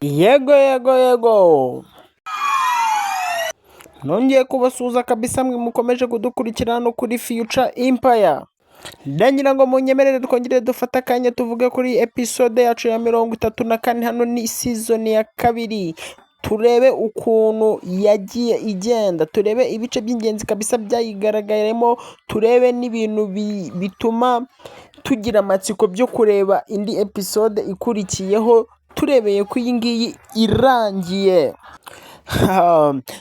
Yego, yego, yego, nongeye kubasuhuza kabisa mwe mukomeje kudukurikira hano kuri Future Empire. Ndagira ngo munyemerere twongere dufate akanya tuvuge kuri episode yacu ya 34. Hano ni season ya kabiri. Turebe ukuntu yagiye igenda, turebe ibice by'ingenzi kabisa byayigaragayemo, turebe n'ibintu bituma tugira amatsiko byo kureba indi episode ikurikiyeho turebeye ko iyi ngiyi irangiye.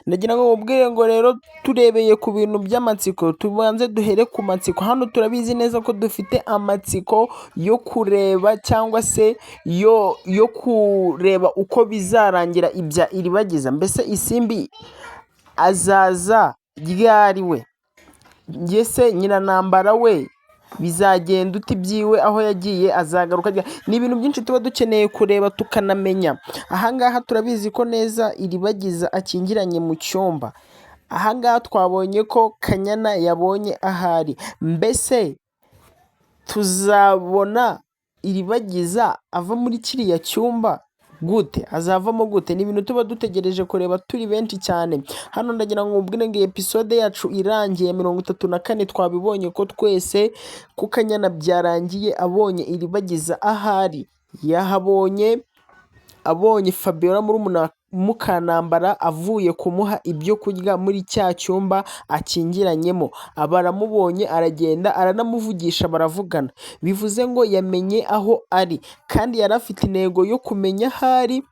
Ndagira ngo mubwire ngo rero turebeye ku bintu by'amatsiko, tubanze duhere ku matsiko. Hano turabizi neza ko dufite amatsiko yo kureba cyangwa se yo kureba uko bizarangira ibya Iribagiza. Mbese Isimbi azaza ryari we? Mbese Nyiranambara we bizagenda ute ibyiwe, aho yagiye azagaruka ryari? Ni ibintu byinshi tuba dukeneye kureba tukanamenya. Ahangaha turabizi ko neza Iribagiza akingiranye mu cyumba. Ahangaha twabonye ko Kanyana yabonye ahari. Mbese tuzabona Iribagiza ava muri kiriya cyumba gute? Azavamo gute? Ni ibintu tuba dutegereje kureba turi benshi cyane. Hano ndagira ngo nkubwire ngo iyi episode yacu irangiye 34, twabibonye ko twese ko Kanyana byarangiye abonye Iribagiza ahari. Yahabonye abonye Fabiola murumuna Mukanambara avuye kumuha ibyo kurya muri cya cyumba akingiranyemo. Aba aramubonye, aragenda aranamuvugisha, baravugana. Bivuze ngo yamenye aho ari kandi yari afite intego yo kumenya aho ari,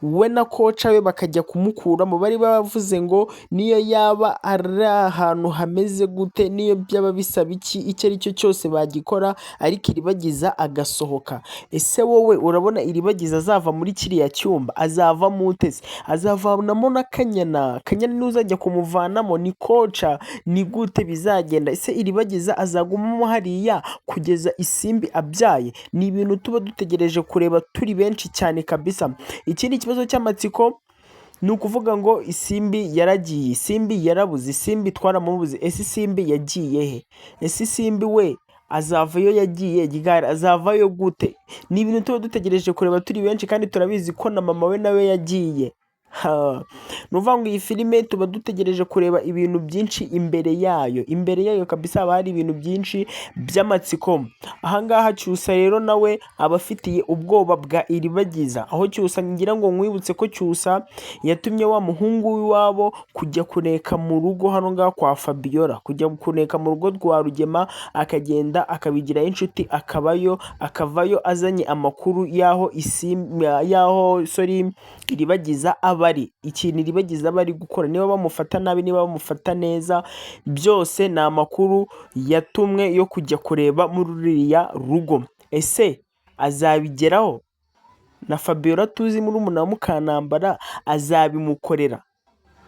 we na coach we bakajya kumukuramo. Bari bavuze ngo niyo yaba ari ahantu hameze gute, niyo byaba bisaba iki, icyo ari cyo cyose bagikora, ariko Iribagiza agasohoka. Ese wowe urabona Iribagiza azava muri kiriya cyumba? Azavamo ute se? Azavanamo na Kanyana? Kanyana niwe uzajya kumuvanamo? Ni coach? Ni gute bizagenda? Ese Iribagiza azagumamo hariya kugeza Isimbi abyaye? Ni ibintu tuba dutegereje kureba turi benshi cyane kabisa. Ikindi kibazo cy'amatsiko ni ukuvuga ngo Isimbi yaragiye, Isimbi yarabuze, Isimbi twaramubuze. Ese Isimbi yagiye he? Ese Isimbi we azavayo yagiye ryari? Azavayo gute? Ni ibintu tuba dutegereje kureba turi benshi kandi turabizi ko na mama we nawe yagiye. Ni ukuvuga ngo iyi filime tuba dutegereje kureba ibintu byinshi imbere yayo, imbere yayo kabisa haba hari ibintu byinshi by'amatsiko. Ahangaha Cyusa rero nawe aba afitiye ubwoba bwa Iribagiza, aho Cyusa, ngira ngo nkwibutse ko Cyusa yatumye wa muhungu w'iwabo kujya kuneka mu rugo hano ngaha kwa Fabiola, kujya kuneka mu rugo rwa Rugema, akagenda akabigiraho inshuti, akabayo, akavayo azanye amakuru y'aho Isimbi, y'aho, sorry, Iribagiza aba ari, ikintu Iribagiza aba ari gukora, niba bamufata nabi, niba bamufata neza, byose ni amakuru yatumwe yo kujya kureba muri ruriya rugo. Ese azabigeraho? Na Fabiola tuzi murumuna wa Mukanambara azabimukorera?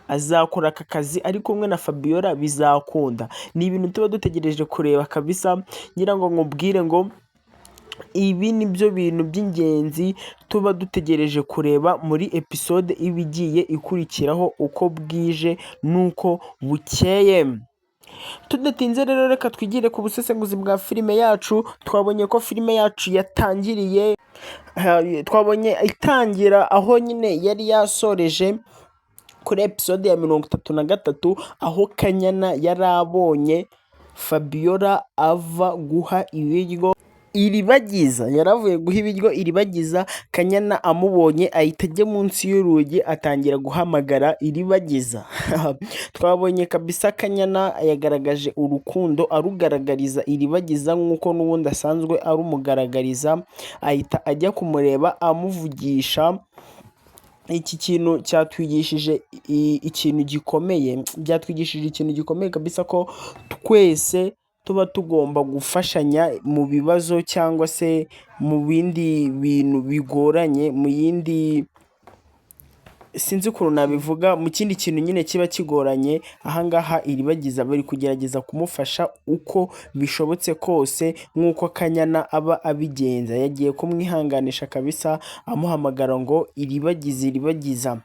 Azakora aka kazi ari kumwe na Fabiola, bizakunda? Ni ibintu tuba dutegereje kureba kabisa. Ngira ngo nkubwire ngo ibi ni byo bintu by'ingenzi tuba dutegereje kureba muri episode iba igiye ikurikiraho uko bwije n'uko bukeye. Tudatinze rero, reka twigire ku busesenguzi bwa filime yacu. Twabonye ko filime yacu yatangiriye, twabonye itangira aho nyine yari yasoreje kuri episode ya 33, aho Kanyana yari abonye Fabiola ava guha ibiryo Iribagiza. Yari avuye guha ibiryo Iribagiza. Kanyana amubonye ahita ajya munsi y'urugi, atangira guhamagara Iribagiza. Twabonye kabisa Kanyana yagaragaje urukundo arugaragariza Iribagiza nk'uko n'ubundi asanzwe arumugaragariza, ahita ajya kumureba amuvugisha. Iki kintu cyatwigishije ikintu gikomeye, byatwigishije ikintu gikomeye kabisa, ko twese tuba tugomba gufashanya mu bibazo cyangwa se mu bindi bintu bigoranye, mu yindi Sinzi ukuntu nabivuga. Mu kindi kintu nyine kiba kigoranye ahangaha, Iribagiza bari kugerageza kumufasha uko bishobotse kose nk'uko Kanyana aba abigenza. Yagiye kumwihanganisha kabisa, amuhamagara ngo Iribagiza, Iribagiza.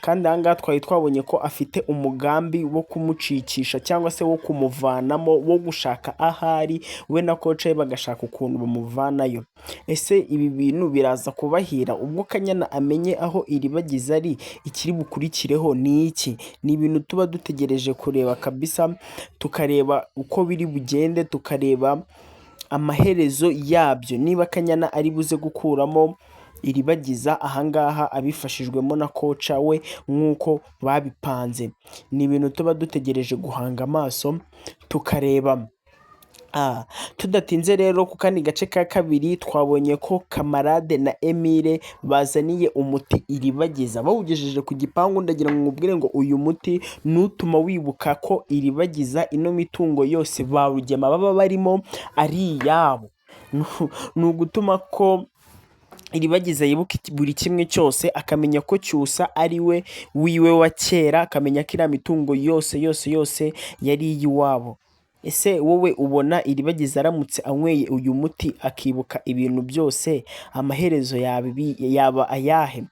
Kandi ahangaha twari twabonye ko afite umugambi wo kumucikisha cyangwa se wo kumuvanamo, wo gushaka ahari we na coach we bagashaka ukuntu bamuvanayo. Ese ibi bintu biraza kubahira? Ubwo Kanyana amenye aho Iribagiza ari, ikiri bukurikireho ni iki? Ni ibintu tuba dutegereje kureba kabisa, tukareba uko biri bugende, tukareba amaherezo yabyo, niba Kanyana ari buze gukuramo Iribagiza ahangaha abifashijwemo na coach we nk'uko babipanze. Ni ibintu tuba dutegereje guhanga amaso tukareba. Tudatinze rero ku kandi gace ka kabiri, twabonye ko Kamarade na Emile bazaniye umuti Iribagiza, bawugejeje ku gipangu. Ndagira ngo nkubwire ngo uyu muti nutuma wibuka ko Iribagiza ino mitungo yose ba Rugema baba barimo ari iyabo. Ni ugutuma ko Iribagiza yibuka buri kimwe cyose, akamenya ko Cyusa ari we wiwe wa kera, akamenya ko iriya mitungo yose yose yose yari iy'iwabo. Ese wowe ubona Iribagiza aramutse anyweye uyu muti akibuka ibintu byose, amaherezo yaba ayahe?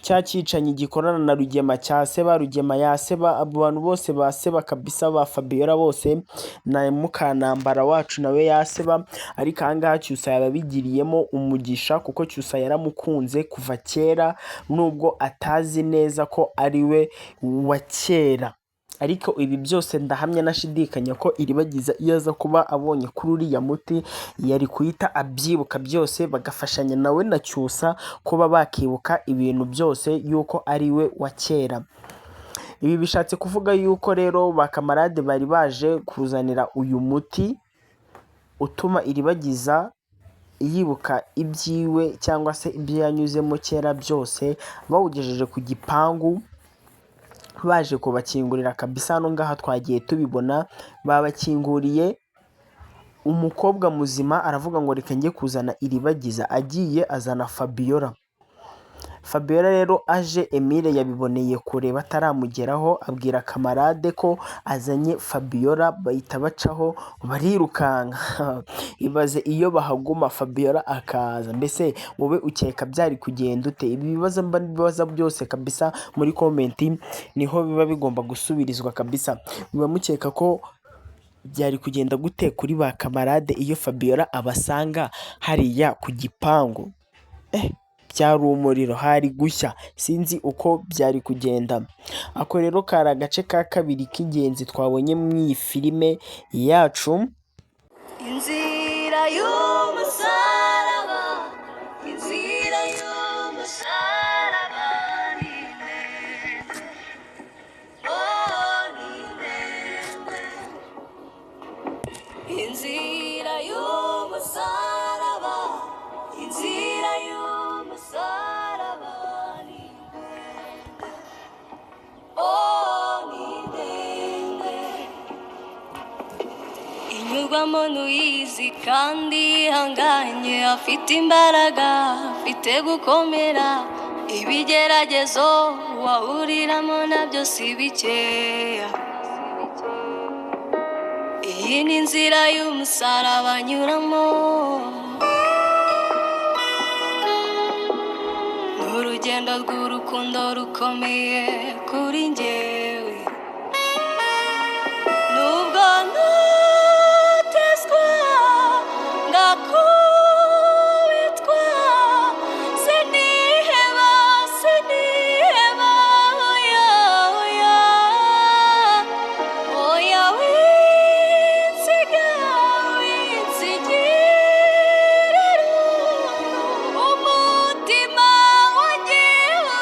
Cya cyicanyi gikorana na Rugema cya Seba, Rugema yaseba, abo bantu bose ba Seba kabisa, ba Fabiola bose na Mukanambara wacu nawe yaseba. Ariko ahangaha Cyusa yaba abigiriyemo umugisha, kuko Cyusa yaramukunze kuva kera, nubwo atazi neza ko ari we wa kera. Ariko ibi byose ndahamya nashidikanya ko Iribagiza iyo aza kuba abonye kuri uriya muti yari guhita abyibuka byose, bagafashanya nawe na Cyusa kuba bakibuka ibintu byose yuko ari we wa kera. Ibi bishatse kuvuga yuko rero ba Kamarade bari baje kuzanira uyu muti utuma Iribagiza yibuka ibyiwe cyangwa se ibyo yanyuzemo kera byose, bawugejeje ku gipangu baje kubakingurira kabisa. Hano ngaha twagiye tubibona, babakinguriye, umukobwa muzima aravuga ngo reka njye kuzana Iribagiza, agiye azana Fabiola. Fabiola rero aje, Emile yabiboneye kure bataramugeraho, abwira Kamarade ko azanye Fabiola, bahita bacaho barirukanka. Ibaze iyo bahaguma Fabiola akaza, mbese wowe ukeka byari kugenda ute? Ibi bibazo mba mbibaza byose kabisa muri comment niho biba bigomba gusubirizwa kabisa. Muba mukeka ko byari kugenda gute kuri ba Kamarade iyo Fabiola abasanga hariya ku gipangu? Byari umuriro, hari gushya, sinzi uko byari kugenda. Ako rero kari agace ka kabiri k'ingenzi twabonye mu iyi filime yacu. Inzira y'umusaraba, inzira y'umusaraba ni ndende, oh ni ndende. Inzira y'umusaraba, inzira y'umusaraba ni ndende, oh ni ndende. Inyurwamo n'uyizi kandi yihanganye, afite imbaraga, afite gukomera. Ibigeragezo wahuriramo nabyo si bikeya. Iyi ni inzira y'umusaraba anyuramo, ni urugendo rw'urukundo rukomeye kuri njyewe. Nubwo ntotezwa ngakubitwa, siniheba, siniheba, oya, oya, oya, winsiga, winsigira irungu, umutima wanjye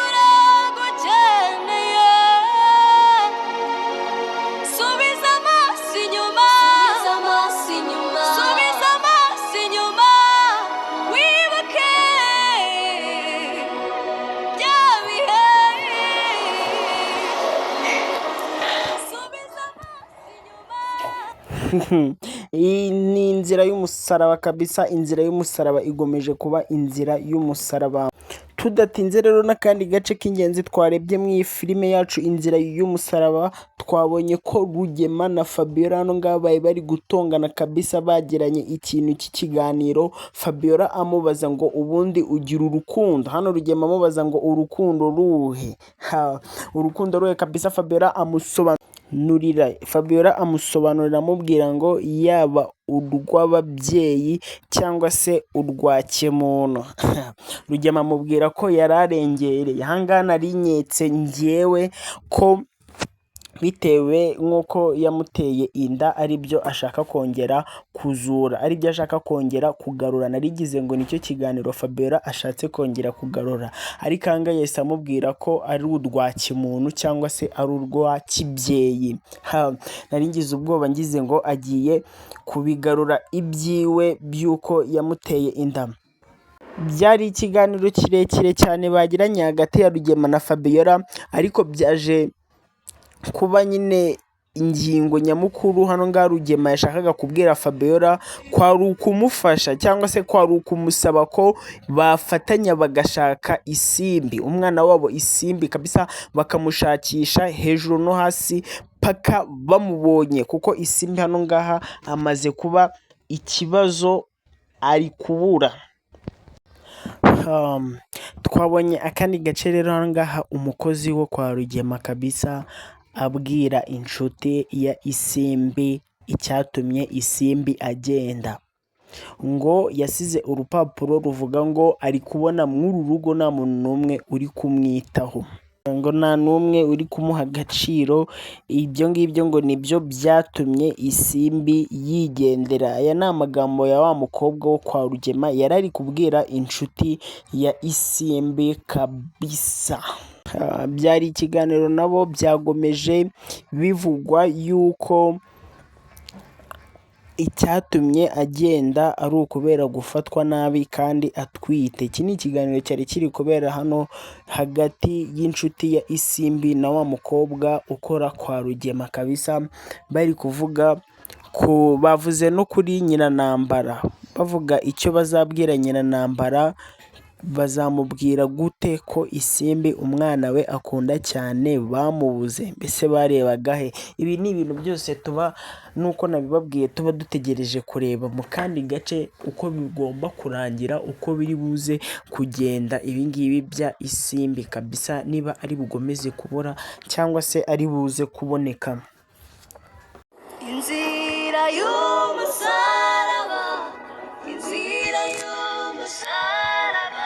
uragukeneye. Subiza amaso inyuma, subiza amaso inyuma, subiza amaso inyuma, wibuke bya bihe. Subiza amaso inyuma. Iyi ni inzira y'umusaraba kabisa, inzira y'umusaraba igomeje kuba inzira y'umusaraba. Tudatinze rero, n'akandi gace k'ingenzi twarebye mu iyi filime yacu Inzira y'Umusaraba, twabonye ko Rugema na Fabiola hano ngaha bari bari gutongana kabisa, bagiranye ikintu cy'ikiganiro. Fabiola amubaza ngo: "Ubundi ugira urukundo?" Hano Rugema amubaza ngo: "Urukundo ruhe?" Ha, urukundo ruhe kabisa? Fabiola amusobanurira amubwira ngo yaba urw'ababyeyi cyangwa se urwa kimuntu. Rugema amubwira ko yari arengereye. Ahangaha nari nketse ngewe ko bitewe nk'uko yamuteye inda aribyo ashaka kongera kuzura, aribyo ashaka kongera kugarura. Narigize ngo nicyo kiganiro Fabiola ashatse kongera kugarura, ariko ahangaha yahise amubwira ko ari urwa kimuntu cyangwa se ari urwa kibyeyi. Ha, nari ngize ubwoba, ngize ngo agiye kubigarura ibyiwe by'uko yamuteye inda. Byari ikiganiro kirekire cyane bagiranye hagati ya Rugema na Fabiola, ariko byaje kuba nyine ingingo nyamukuru hano ngaha Rugema yashakaga kubwira Fabiola kwari ukumufasha cyangwa se kwari ukumusaba ko bafatanya bagashaka Isimbi, umwana wabo Isimbi kabisa, bakamushakisha hejuru no hasi paka bamubonye, kuko Isimbi hano ngaha amaze kuba ikibazo, ari kubura. Twabonye akandi gace rero aha ngaha umukozi wo kwa Rugema kabisa abwira inshuti ya Isimbi icyatumye Isimbi agenda, ngo yasize urupapuro ruvuga ngo ari kubona mw'uru rugo nta muntu n'umwe uri kumwitaho, ngo nta n'umwe uri kumuha agaciro. Ibyo ngibyo ngo nibyo byatumye Isimbi yigendera. Aya ni amagambo ya wa mukobwa wo kwa Rugema yari ari kubwira inshuti ya Isimbi kabisa. Byari ikiganiro nabo byagomeje bivugwa yuko icyatumye agenda ari ukubera gufatwa nabi kandi atwite. Iki ni ikiganiro cyari kiri kubera hano hagati y'inshuti ya Isimbi na wa mukobwa ukora kwa Rugema kabisa, bari kuvuga ku bavuze no kuri Nyiranambara, bavuga icyo bazabwira Nyiranambara, bazamubwira gute ko Isimbi umwana we akunda cyane bamubuze, mbese barebaga he? Ibi ni ibintu byose tuba, nuko nabibabwiye, tuba dutegereje kureba mu kandi gace uko bigomba kurangira, uko biri buze kugenda ibi ngibi bya Isimbi kabisa, niba ari bugomeze kubura cyangwa se ari buze kuboneka. Inzira y'umusaraba, inzira y'umusaraba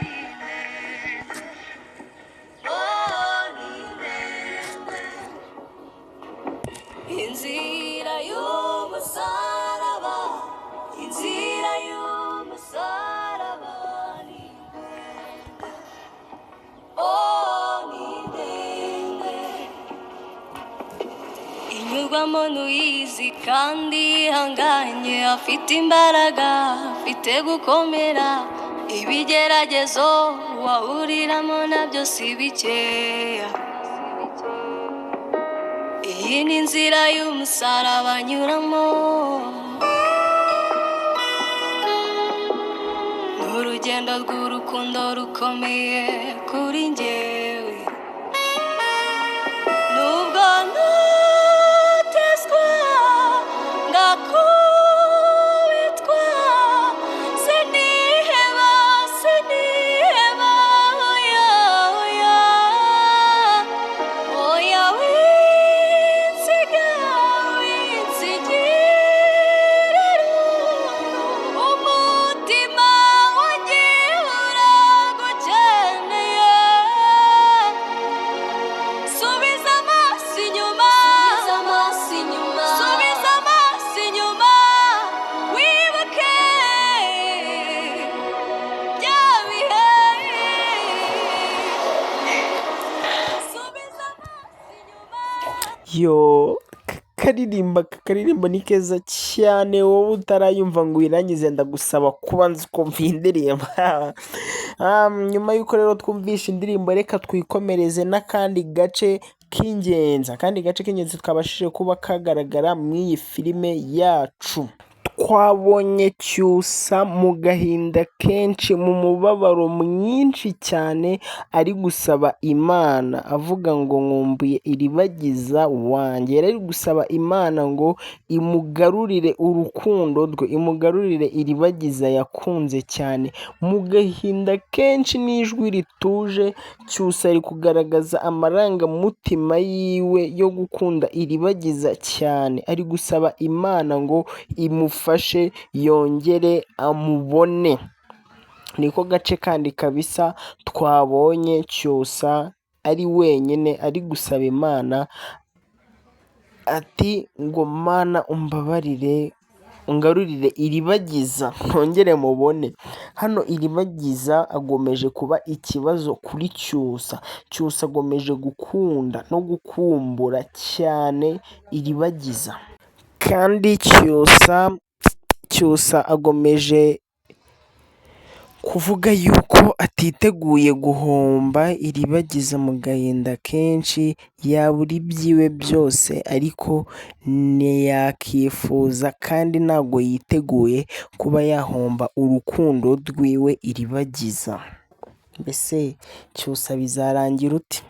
ni ndende, oh ni ndende. Inzira y'umusaraba, inzira y'umusaraba ni ndende, oh ni ndende. Inyurwamo n'uyizi kandi yihanganye, afite imbaraga, afite gukomera. Ibigeragezo wahuriramo nabyo si bikeya. Iyi ni inzira y'umusaraba anyuramo, ni urugendo rw'urukundo rukomeye kuri njyewe. Nubwo ntotezwa, ngakubitwa, siniheba, siniheba, oya, oya, oya, winsiga, winsigira irungu, umutima wanjye uragukeneye. Subiza amaso inyuma, subiza amaso inyuma, subiza amaso inyuma, wibuke bya bihe. Subiza amaso inyuma. Yo, karirimba karirimbo ni keza cyane. Wowe utarayumva ngo uyirangize, ndagusaba kubanza ukumva iyi ndirimbo. Nyuma y'uko rero twumvishe indirimbo, reka twikomereze n'akandi gace k'ingenzi, akandi gace k'ingenzi twabashije kuba kagaragara mu iyi filime yacu. Twabonye Cyusa mu gahinda kenshi, mu mubabaro mwinshi cyane, ari gusaba Imana avuga ngo nkumbuye Iribagiza wanjye. Yari ari gusaba Imana ngo imugarurire urukundo rwe, imugarurire Iribagiza yakunze cyane. Mu gahinda kenshi n'ijwi rituje, Cyusa ari kugaragaza amarangamutima yiwe yo gukunda Iribagiza cyane. Ari gusaba Imana ngo imufashe yongere amubone. Niko gace kandi kabisa twabonye Cyusa ari wenyine ari gusaba Imana ati ngo Mana umbabarire ungarurire Iribagiza ntongere mubone. Hano Iribagiza agomeje kuba ikibazo kuri Cyusa. Cyusa agomeje gukunda no gukumbura cyane Iribagiza. Kandi Cyusa agomeje kuvuga yuko atiteguye guhomba Iribagiza mu gahinda kenshi, yabura ibyiwe byose ariko ntiyakifuza kandi ntabwo yiteguye kuba yahomba urukundo rwiwe Iribagiza. Mbese Cyusa bizarangira ute?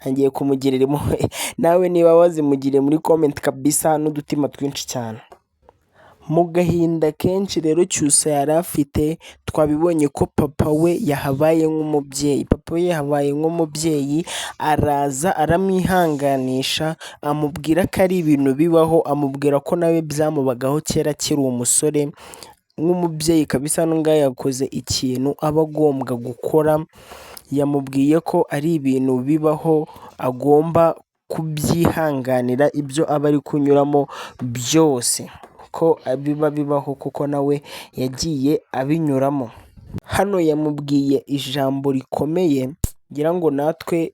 Ntangiye kumugirira impuhwe, nawe niba wazimugiriye muri comment kabisa n'udutima twinshi cyane. Mu gahinda kenshi rero Cyusa yari afite, twabibonye ko papa we yahabaye nk'umubyeyi. Papa we yahabaye nk'umubyeyi, araza aramwihanganisha, amubwira ko ari ibintu bibaho, amubwira ko nawe byamubagaho kera akiri umusore, nk'umubyeyi kabisa hano ngaha yakoze ikintu aba agombwa gukora, yamubwiye ko ari ibintu bibaho agomba kubyihanganira ibyo aba ari kunyuramo byose, ko biba bibaho kuko nawe yagiye abinyuramo. Hano yamubwiye ijambo rikomeye ngira ngo natwe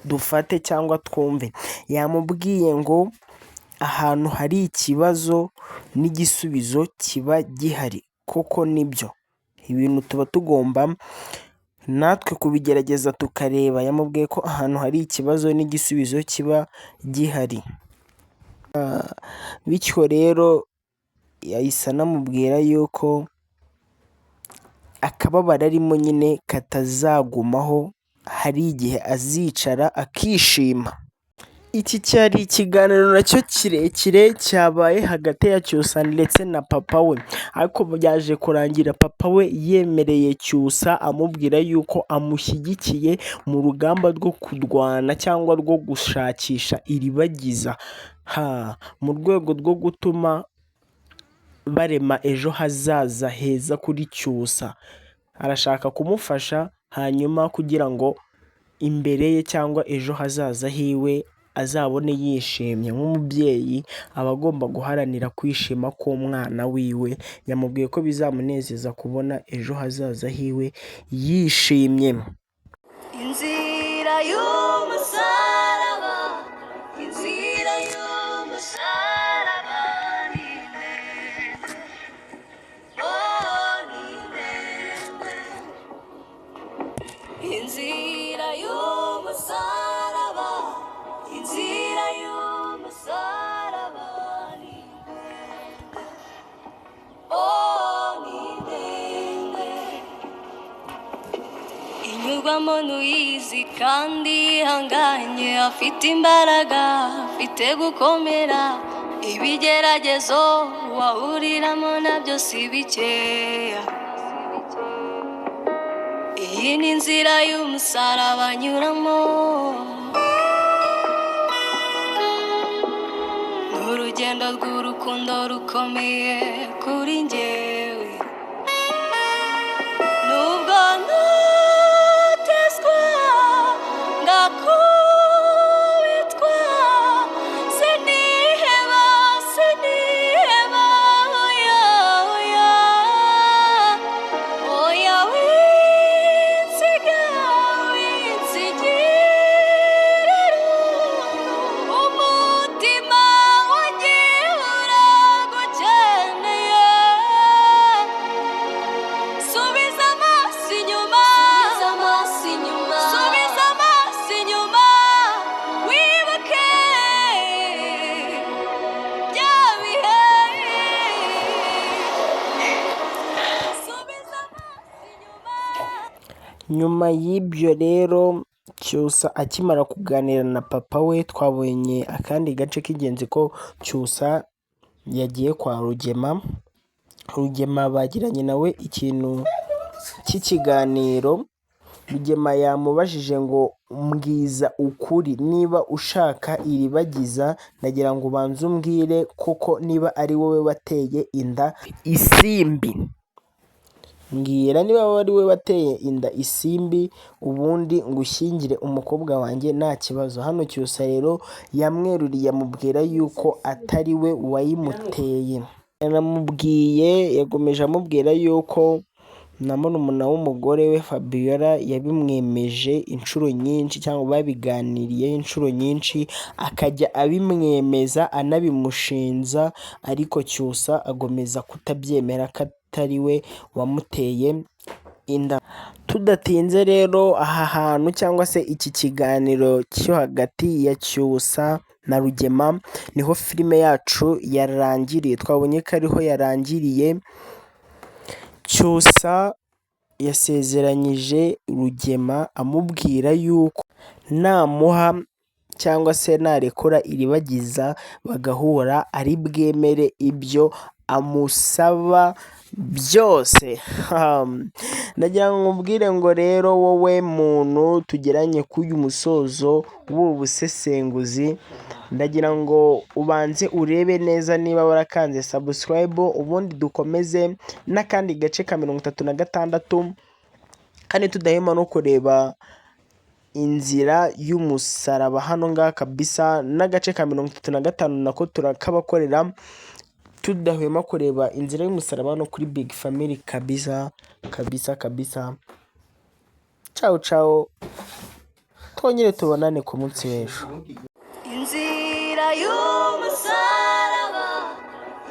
dufate cyangwa twumve. Yamubwiye ngo ahantu hari ikibazo n'igisubizo kiba gihari, koko nibyo. Ibintu tuba tugomba natwe kubigerageza tukareba. Yamubwiye ko ahantu hari ikibazo n'igisubizo kiba gihari. Bityo rero yahise anamubwira yuko akababaro arimo nyine katazagumaho, hari igihe azicara akishima. Iki cyari ikiganiro nacyo kirekire cyabaye hagati ya Cyusa ndetse na papa we, ariko byaje kurangira papa we yemereye Cyusa amubwira yuko amushyigikiye mu rugamba rwo kurwana cyangwa rwo gushakisha Iribagiza, mu rwego rwo gutuma barema ejo hazaza heza kuri Cyusa. Arashaka kumufasha hanyuma kugira ngo imbere ye cyangwa ejo hazaza hiwe azabone yishimye. Nk'umubyeyi aba agomba guharanira kwishima k'umwana wiwe, yamubwiye ko bizamunezeza kubona ejo hazaza hiwe yishimye. Inzira y'umusaraba, inzira y'umusaraba ni ndende, oh ni ndende. Inzira y'umusaraba, inzira y'umusaraba ni ndende, oh ni ndende. Inyurwamo n'uyizi kandi yihanganye, afite imbaraga, afite gukomera, ibigeragezo wahuriramo nabyo si bikeya. Iyi ni inzira y'umusaraba anyuramo, ni urugendo rw'urukundo rukomeye kuri njyewe. Nubwo ntotezwa ngakubitwa, siniheba, siniheba, oya, oya, oya, winsiga, winsigira irungu, umutima wanjye uragukeneye. Nyuma y'ibyo rero, Cyusa akimara kuganira na papa we, twabonye akandi gace k'ingenzi ko Cyusa yagiye kwa Rugema. Rugema bagiranye nawe ikintu cy'ikiganiro. Rugema yamubajije ngo mbwiza ukuri, niba ushaka Iribagiza ndagira ngo ubanze umbwire koko niba ari wowe wateye inda Isimbi. Mbwira niba ari wowe wateye inda Isimbi, ubundi ngushyingire umukobwa wanjye nta kibazo. Hano Cyusa rero yamweruriye amubwira yuko atari we wayimuteye. Yanamubwiye, yakomeje amubwira yuko na murumuna w'umugore we Fabiola yabimwemeje inshuro nyinshi, cyangwa babiganiriye inshuro nyinshi, akajya abimwemeza anabimushinja, ariko Cyusa agomeza kutabyemera ko atari we wamuteye inda. Tudatinze rero aha hantu cyangwa se iki kiganiro cyo hagati ya Cyusa na Rugema niho filime yacu yarangiriye. Twabonye ko ariho yarangiriye. Cyusa yasezeranyije Rugema amubwira yuko namuha cyangwa se narekura Iribagiza bagahura ari bwemere ibyo amusaba byose. Ndagira ngo nkubwire ngo rero wowe muntu tugeranye k'uyu musozo w'ubu busesenguzi, ndagira ngo ubanze urebe neza niba warakanze subscribe, ubundi dukomeze n'akandi gace ka 36, kandi tudahema no kureba inzira y'umusaraba hano ngaha kabisa, n'agace ka 35 nako turakabakorera, tudahwema kureba inzira y'umusaraba no kuri Big Family kabisa kabisa kabisa. Ciao ciao, twongere tubonane ku munsi w'ejo. Inzira y'umusaraba,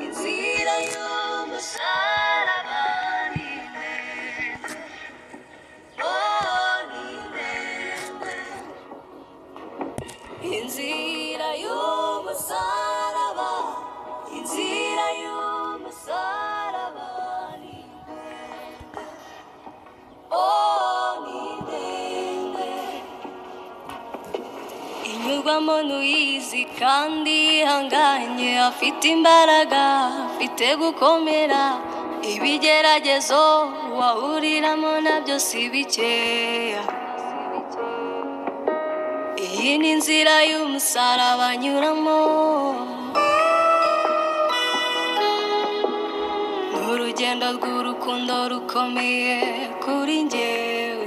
inzira y'umusaraba ni ndende, oh ni ndende. Inzira y'umusaraba, inzira y'umusaraba ni ndende, oh ni ndende. Inyurwamo n'uyizi kandi yihanganye, afite imbaraga, afite gukomera. Ibigeragezo wahuriramo nabyo si bikeya. Iyi ni inzira y'umusaraba anyuramo, ni urugendo rw'urukundo rukomeye kuri njyewe.